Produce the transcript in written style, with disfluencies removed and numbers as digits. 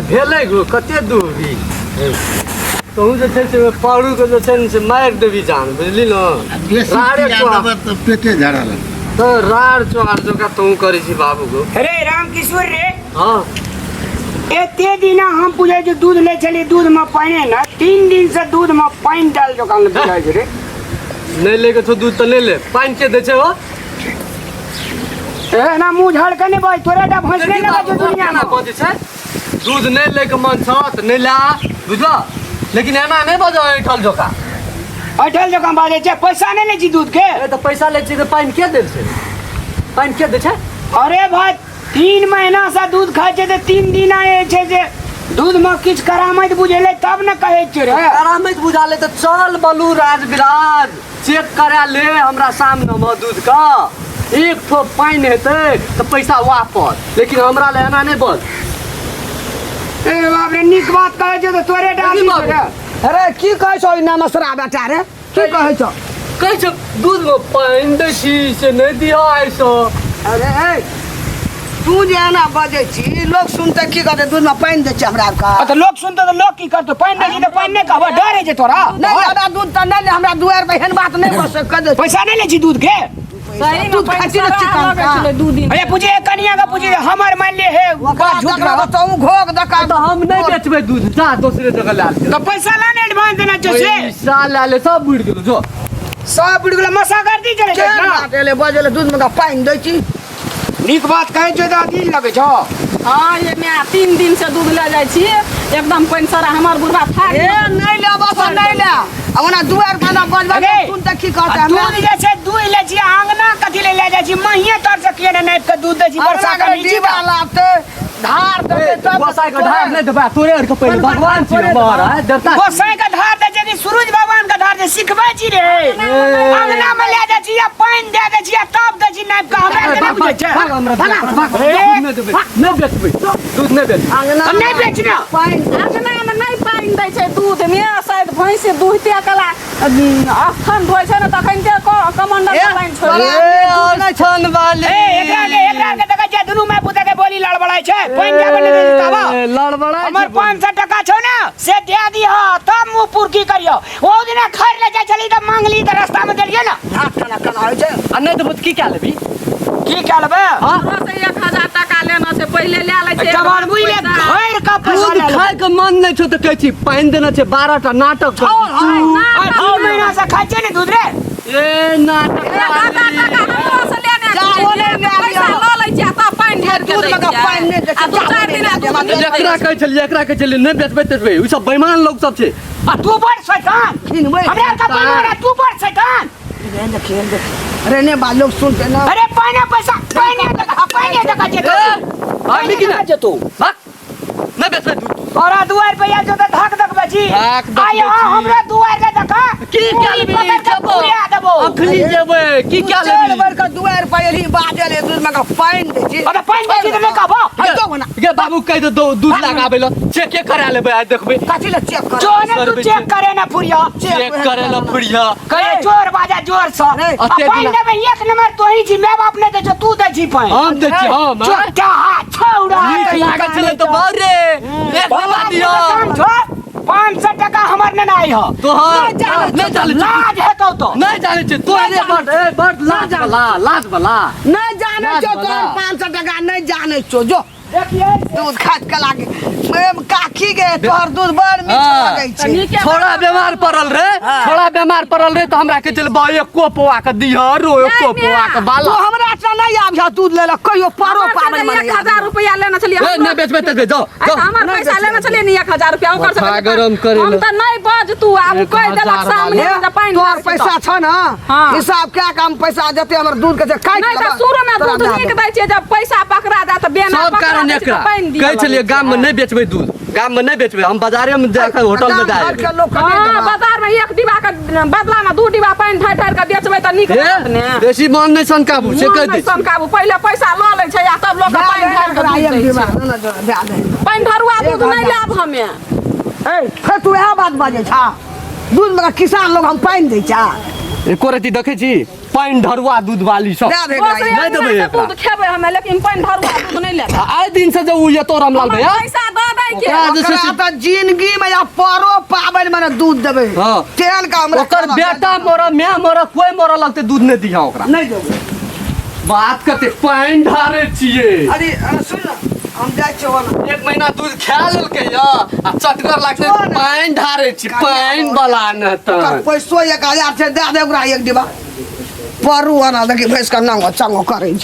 भेलै गो कते दूरी तहूँ जे छै से पारू के जे छै ने से मारि देबी जान बुझली ने बेसी राड़े पिया चोहार देबै तऽ पेटे झड़ा लगतै तऽ राड़ चोहार जकाँ तहूँ करै छी बाबू गो रे राम किशोर रे हँ एते दिना हम बुझै जे दूध लै छलियै दूध में पानि ने 3 दिन से दूध में पानि डाल जकाँ बुझाइ छै रे नहि लैके छौ दूध तऽ नहि ले पानि के दै छै हो एना मुँह झाड़ के नहि बज तोरे टा भैंस नहि लगै छौ दुनिया में बजै छै दूध नहि लैके मन छौ तऽ नहि ला बुझल लेकिन एना नहि बजऽ ऐठल जकाँ ऐठल जकाँ बाजै छै पैसा नहि लै छी दूध के ए तऽ पैसा लै छी तऽ पानि के दै छै पानि के दै छै अरे भाई 3 महीना से दूध खाइ छै तऽ 3 दिन आए छै जे दूध में किछु करामत बुझेलै तब ने कहै छियै रे करामत बुझा ले तऽ चल बलू राज बिराज चेक करा ले हमरा सामने में दूध का एक ठो पानि हेतै तऽ पैसा वापस लेकिन हमरा ले एना नहि बज ए बाप रे नीक बात कहै छै तऽ तोरे डाली बाबू। रे अरे की कहै छौ ई नामसरा बेटा रे की कहै छौ कहै छै दूध में पानि दै छी से नहि दिअ आइसँ अरे ए तू जे एना बजै छी लोक सुनतै की कहतै दूधमे पानि दै छै हमरा आरके आ तऽ लोक सुनतौ तऽ लोक की करतौ पानि दै छी तऽ पानि नहि कहबऽ डर होइ छै तोरा नहि दादा दूध तऽ नहि ले हमरा दुआरि पर एहन बात नहि भऽ सकै दे पैसा नहि लै छी दूध के सही में दूध खाइ छी ने पैसा चिकन लगै का। छलै 2 दिन अरे पूछे कनिया के पूछे हमर मान ले हे ओकरा झूठ तकरा रहो। तऽ घोघ दका तऽ हम नहि बेचबै दूध जा दोसरे जगह लए ले तऽ पैसा ला ने एडवांस देना छौ से पैसा लए ले सब बुड़ि गेलो जो सब बुड़ि गेलो मसा कर दी चले केहन बात एलै बजै दूध में पानि दै छी नीक बात कहै छौ तऽ अथी लगै छौ हाँ ये मैं 3 दिन से दूध ले जाइ छी एकदम पानि सारा हमर बुढ़वा थाक ए नहि ले बस नहि ले आ ओना दुआरि पर ना बजबै अरे, सुन तऽ की कहतै आ हमरा दूध जे छै दूध लै छी आंगना कथी ले ले जाइ छी महिये तर से किए ने नापि के दूध दै छी वर्षा हमरा कनी छी डिब्बा लाबतै धार देतै तब गोसाई के ढार नहि देबै तोरे आरके पहिले भगवान छी हमर आय देवता छी। गोसाई के धार दै छै कि सूरज भगवान के धार दै सिखबै छी रे अंगना में ले जाइ छी आ पानि दे दै छी आ तब दै छी नापि के हमरा के नहि बुझै छै भाग हमरा भगा, भाग, ए, दूध नहि देबै नहि बेचबै दूध नहि बेचबै अंगना हम नहि बेचना पानि अंगना में नहीं पानि दै छै दूध में शायद भैंस दुहते कला अखन धोइ छै ने तखन ते कमंडल के पानि छोड़ि ए, ए अस्थान वाली ए एकरा के देखै छियै दुनू माय पुता के बोली लड़बड़ाइ छै पानि जाबे नहि दै छै तब ए, लड़बड़ाइ हमर छै 500 टका छौ ने से दे दिह तब मुँह पुरकी करियो ओ दिना खैर ले जाइ छली तऽ मांगली तऽ रास्ता में देलियै ने हाथ केना केना होइ छै आ नहि देबो तऽ की कए लेबही की कए लेबै हाँ से 1000 टका लेना छै पहिले ले लै छै जवान बुझ ले घर का पैसा दूध ले लेबै। खाय के मन नहि छौ तऽ कहै छी पानि देने छै 12 टा नाटक कर आ, 2 महीना से खाइ छै ने दूध रे ए नाटक 1000 टका हमरो से लेने जाओ छै ने ले पैसा लिअ। लऽ लै छियै तब पानि ढारि के दूध दै में का छियै। पानि नहि दै छै, आ दू जाओ चारि ने दिना ले दूध लिअ। नहि दै एकरा छै। कहै छलियै एकरा कहै छलियै नहि बेचबै तेचबै ई सब बेईमान लोक सब छै आ तू बड़ शैतान खिनबै हमरा का बेईमान आ तू बड़ शैतान रे देखी रे देखी रे ने बा लोग सुनते ना अरे पानी पैसा पानी देखा पानी देखा जे तू भाग निकल देखा जे तू भाग नहि बेचबै दूध तोरा दुआर पे आयल छौ तऽ धक धक बेची धक धक आइ बेची। हमरा दुआर के देखा की कए पूरी लेबही पकड़ के जेबो पूरा देबो अखनी जेबै की कए चारि लेबही बेर के दुआरि पर एलही बाजल है दूध में का पानि दै छी अरे पानि दै छी तऽ नहि कहबो है तो बना गे बाबू कहि दे दूध लगाबै लए चेके करा लेबै आइ देखबै कथी ले चेक कर जो ने तू सर्वे चेक करे ना फुरिया चेक करे लए फुरिया कहे जोर बाजा जोर से रे, आ अते पानि दिना- देबै एक नंबर तोही छी my बाप नहि दै छौ तू दै छी पानि हम दै छी हम आँय? चोटा छौड़ा नीक लागल छलै तऽ बाउ रे एक दबा दियौ 500 टका हमर नेने आई हो तोहर नहि जानै छी लाज हेतौ तो नहि जानै छी तोहरे बड ए बड लाज वाला लाज वाला नहि जानै लाज छौ वाला। तोहर 500 टका नहि जानै छौ जो देखिए दूध खाइत के लागे एम काकी गे तोहर दूध बड़ मीठ हाँ। लगै छै नीके छोड़ा बीमार पड़ल रे छोड़ा बीमार पड़ल रे तऽ हमरा कहै छलै बा एको पौआ के दिह रो एको नहि, पौआ के तू बाला हमरा से नहि आबिह दूध लै लए कहियो पारो हमर पाबनि से मने 1000 रुपया लेने छलियै ए हमरो- नहि बेचबै तेचबै जाओ आ जाओ हमर नहि पैसा बेचबै। लेने छलियै ने 1000 रुपया ओकर माथा सबके गरम करे हम लए। तऽ नहि बज तू आब एक कहि देलक हजार सामने हे, जे पानि तोहर ढारि के पैसा छौ ने हाँ। हिसाब कए के हम पैसा जते हमर दूध के छै काटि नहि तऽ लेबै, शुरू में तोरा दूध दए नीक देबौ। दै छियै जब पैसा पकड़ा जाए तऽ बेना सब पकड़ा कारण दै छै एकरा तऽ पानि दिअ कहै छलियै लगै गाम में छै। नहि बेचबै दूध गाम में नहि बेचबै हम बाजारे में जाके होटल में गाम दए घर के देबै लोग कते हाँ देबा? बाजार में एक डिब्बा के बदला में 2 डिब्बा पानि ढारि ढारि के बेचबै तऽ नीक हे रहत ने बेसी मन नहि सनकाबू से मोन कहि नहि दै छी सनकाबू पहिले पैसा लऽ लै छै आ तब लोक दए पानि दे ढारि के एकरा दूध एक दै डिब्बा, छै ना, ना, दए दे। पानि ढरुआ दूध एक नहि हजार। लेब हमे ए, फेर तू इएह बात बाजै छा दूध में किसान लोग हम पानि दै छा एको रति देखै छी पानि ढरुआ दूध वाली सब दए दे एकरा दोसरे नहि देबै अंगना से एकरा। दूध खेबै हमे लेकिन पानि ढरुआ दूध नहि लेबै आ आइ दिन से जे उ एतो रामलाल हमर भैया पैसा दऽ दै के ओकरा जे छै ओकरा से तऽ जिंदगी में या परो पाबनि में ने दूध देबै हाँ। तेहन का हमरा ओकर खाना बेटा मर माय मर कोई मर लगते दूध नहीं दिहा ओकरा नहीं देबै बात कते पानि ढारे छियै अरे अरे सुन न हम जाइ छियौ ओना एक महीना दूध खा लेलकै या आ चटगर लागतै जो ने। पानि ढारे छी पानि वाला न ओकर तऽ पैसो 1000 छै दए दे ओकरा एक डिब्बा परू आना देखी भैंस के नांगो चांगो करै छै।